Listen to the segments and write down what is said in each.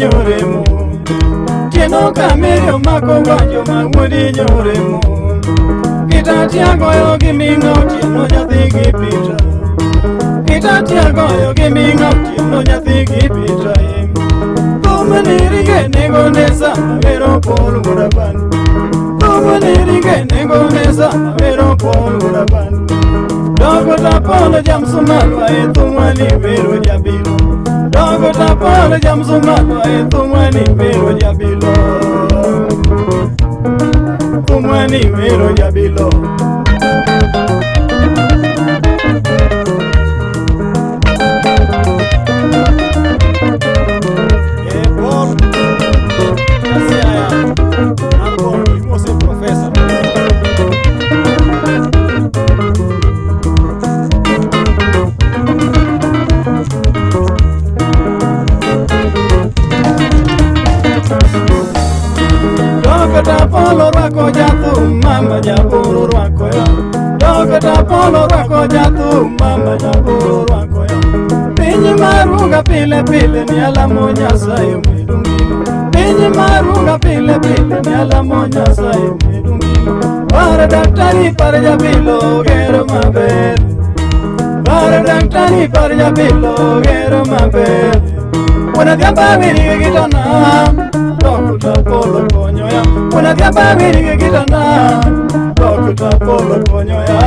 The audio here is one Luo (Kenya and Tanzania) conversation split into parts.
nyoremo. Tieno kamerio mako wanjo ma wuodi nyoremo. Kitatia goyo gi ming'a otieno nyathi gi pita. Kitatia goyo gi ming'a otieno nyathi gi pita. Thum ni ringe nego ne sama wero Paul wuod Abandu. Thum ni ringe nego ne sama wero Paul wuod Abandu. Dogo tapolo jamsumalwa e thumwani wero jabilo. Dogo tapolo jamsumalwa e thumwani wero jabilo. Thumwani wero jabilo. E Paul Asiaya Arbon imose professor. Dogo tapolo rwako jathum mama jaboro rwako ya. Dogo tapolo rwako jathum mama jaboro rwako ya. Piny marunga pile pile ni alamo Nyasaye omedu ngima. Piny marunga pile pile ni alamo Nyasaye omedu ngima. Par daktari par jabilo gero maber. Par daktari par jabilo gero maber. Wanadhiamba wiri gitana. Dokta Polo konyo ya. Wanadhiamba wiri gitana. Dokta Polo konyo ya.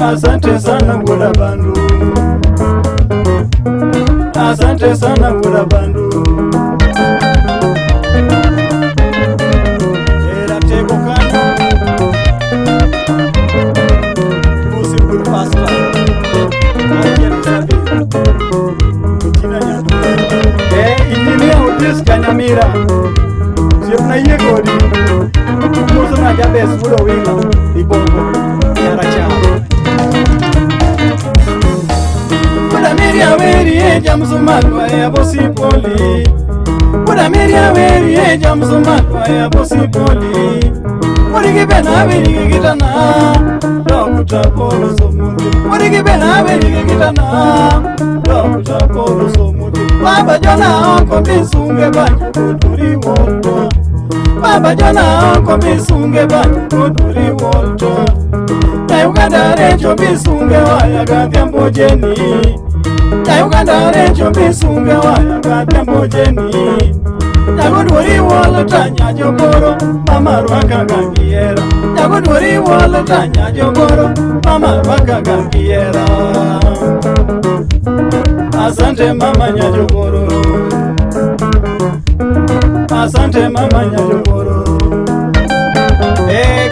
Asante sana wuod Abandu. Asante sana wuod Abandu. Era tego kanyo. Musi wuod pastor. Achiel sabi. Tina Nyandu. Engineer Otis Kanyamira. Osiepna yie kodi. Moso na Jabes wuod Owila. Ibongo. Nyarachar. Wuod Mary e jamsumalwa e abosi poli. Wuod Mary aweri e jamsumalwa e abosi poli. Wuod bena aweri gi gitana. Dokta Polo somuthi. Wuod bena aweri gi gitana. Dokta Polo somuthi. Baba Jona oko misunge banjo koduri wolto. Baba Jona oko misunge banjo koduri wolto. Na Uganda recho misunge waya gadhiambo jeni. Na Uganda recho misunge waya gadhiambo jeni. Nyagodwori wolta nyajogoro mama rwaka gangiera. Nyagodwori wolta nyajogoro mama rwaka gangiera. Asante mama nyajogoro. Asante mama nyajogoro.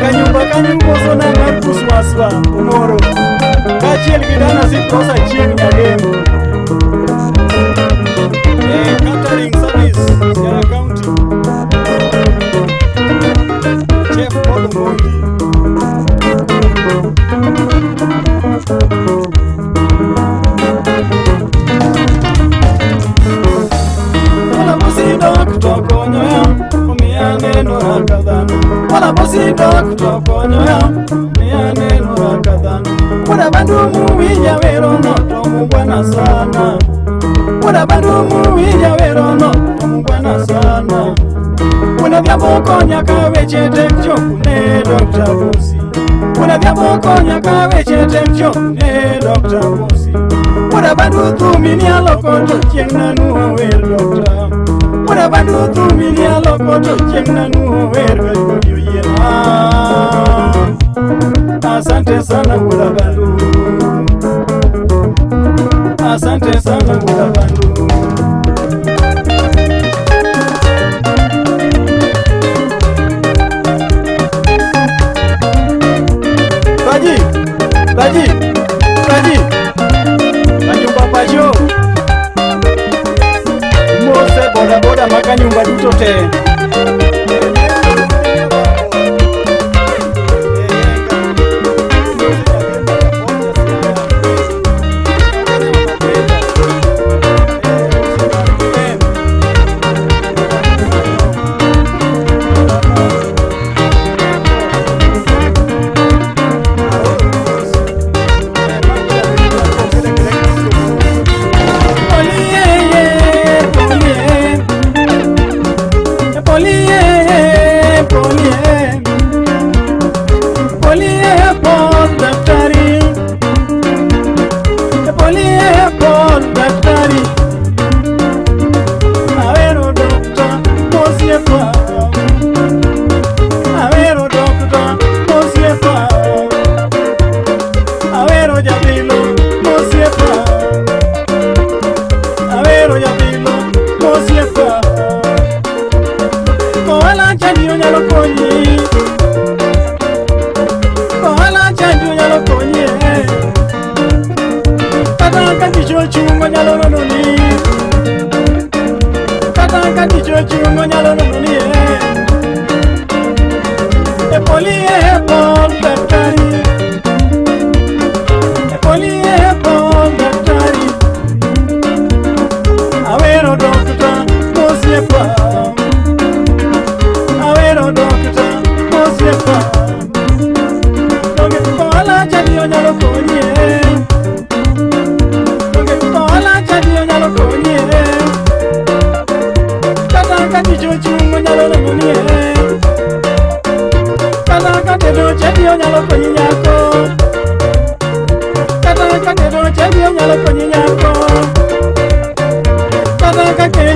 Kanyumba kanyumba sona Marcus Waswa Umoro. Kaachiel gi dana Siprosa Chieng' Nyagemo. Catering Service, Siaya County. Chef Paul Omondi. Wala bosi dok to konyo ya, omiya neno raka dhano. Wala bosi dok to konyo ya, omiya neno raka dhano. Wuod Abandu muwinja wero no to mungwana sana. Wuod Abandu muwinja wero no to mungwana sana. Wuod Adhiambo konya ka weche tek chopne Dr. Bosi. Wuod Adhiambo konya ka weche tek chopne Dr. Bosi. Wuod Abandu thumi ni aloko to chieng' nanuo wer Dr. Wuod Abandu thumi ni aloko to chieng' nanuo wer ka juogi oyiena. Asante sana wuod Abandu. Asante sana wuod Abandu. Raji, Raji, Raji. Kanyumba pacho. Mose boda boda makanyumba duto te.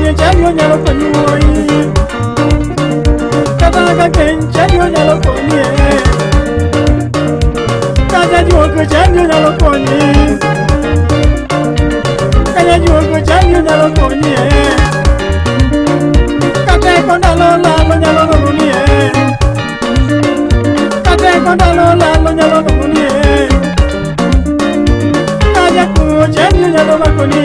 keny chadi onyalo konyi wuoyi. Kata ka keny chadi onyalo konyi e. Kata juok chadi onyalo konyi. Kata juok chadi onyalo konyi e. Kata eko ndalo lalo nyalo nononi e. Kata eko ndalo lalo nyalo nononi e. Kata kuo chadi onyalo makoni.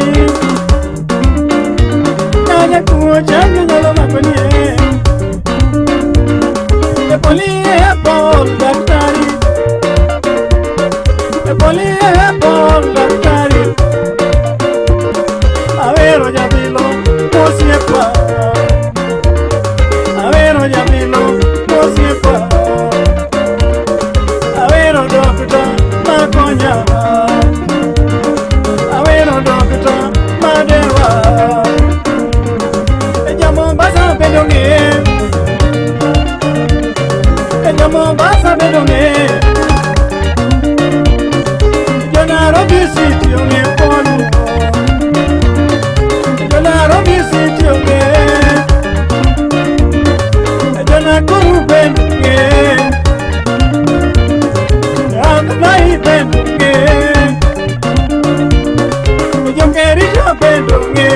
Kata kuo chadi onyalo makoni e. E poli e pol daktari. E poli e pol daktari. Awero jabilo osiepa. Awero jabilo osiepa. Awero dokta makonya. Awero dokta madewa. E ja Mombasa bedo ng'e. E ja Mombasa bedo ng'e. Jo Nairobi City ong'e polo. Jo Nairobi City ong'e. Jo Nakuru bende ong'e. Andnai bende ong'e. Jo Kericho bende ong'e.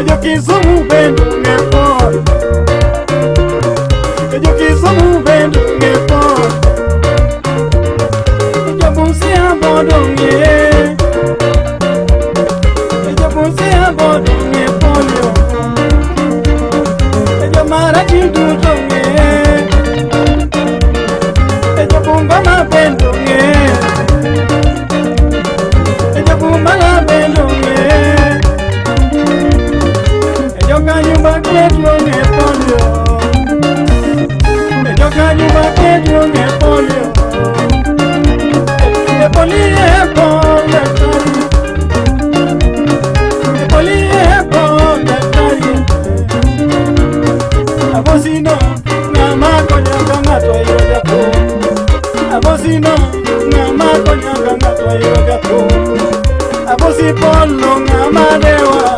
Jo Kisumu bende ong'e polo. Jo Kisumu bende ong'e polo. Jo Busia bodo ong'e. Jo Busia bodo ong'e polio. Jo Marachi duto ong'e. Jo Bungoma bende ong'e. Jo Bumala bende ong'e. Jo Kanyumba kwetu ong'e polio. Jo Kanyumba kwetu ong'e polio. E poli e pol daktari. E poli e pol daktari. Abosino ng'ama konya ka ng'ato oyudo jatuo. Abosino ng'ama konya ka ng'ato oyudo jatuo. Abosi polo ng'ama dewa.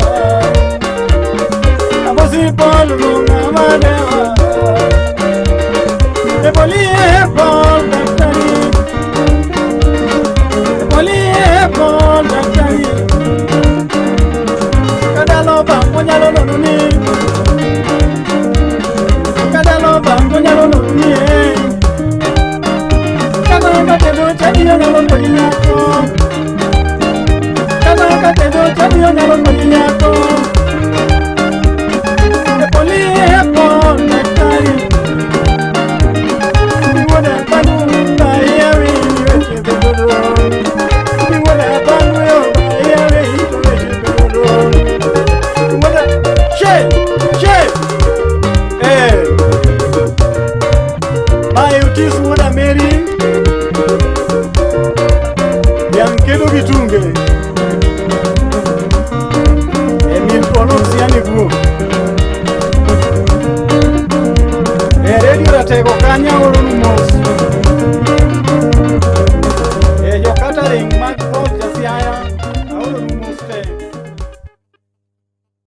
Abosi polo ng'ama dewa. E poli e pol daktari. E poli e pol daktari. Kadalo bang onyalo nononi. Kadalo bang onyalo nononi e. Kata ka tedo chadi onyalo konyi nyako. Kata ka tedo chadi onyalo konyi nyako. E poli e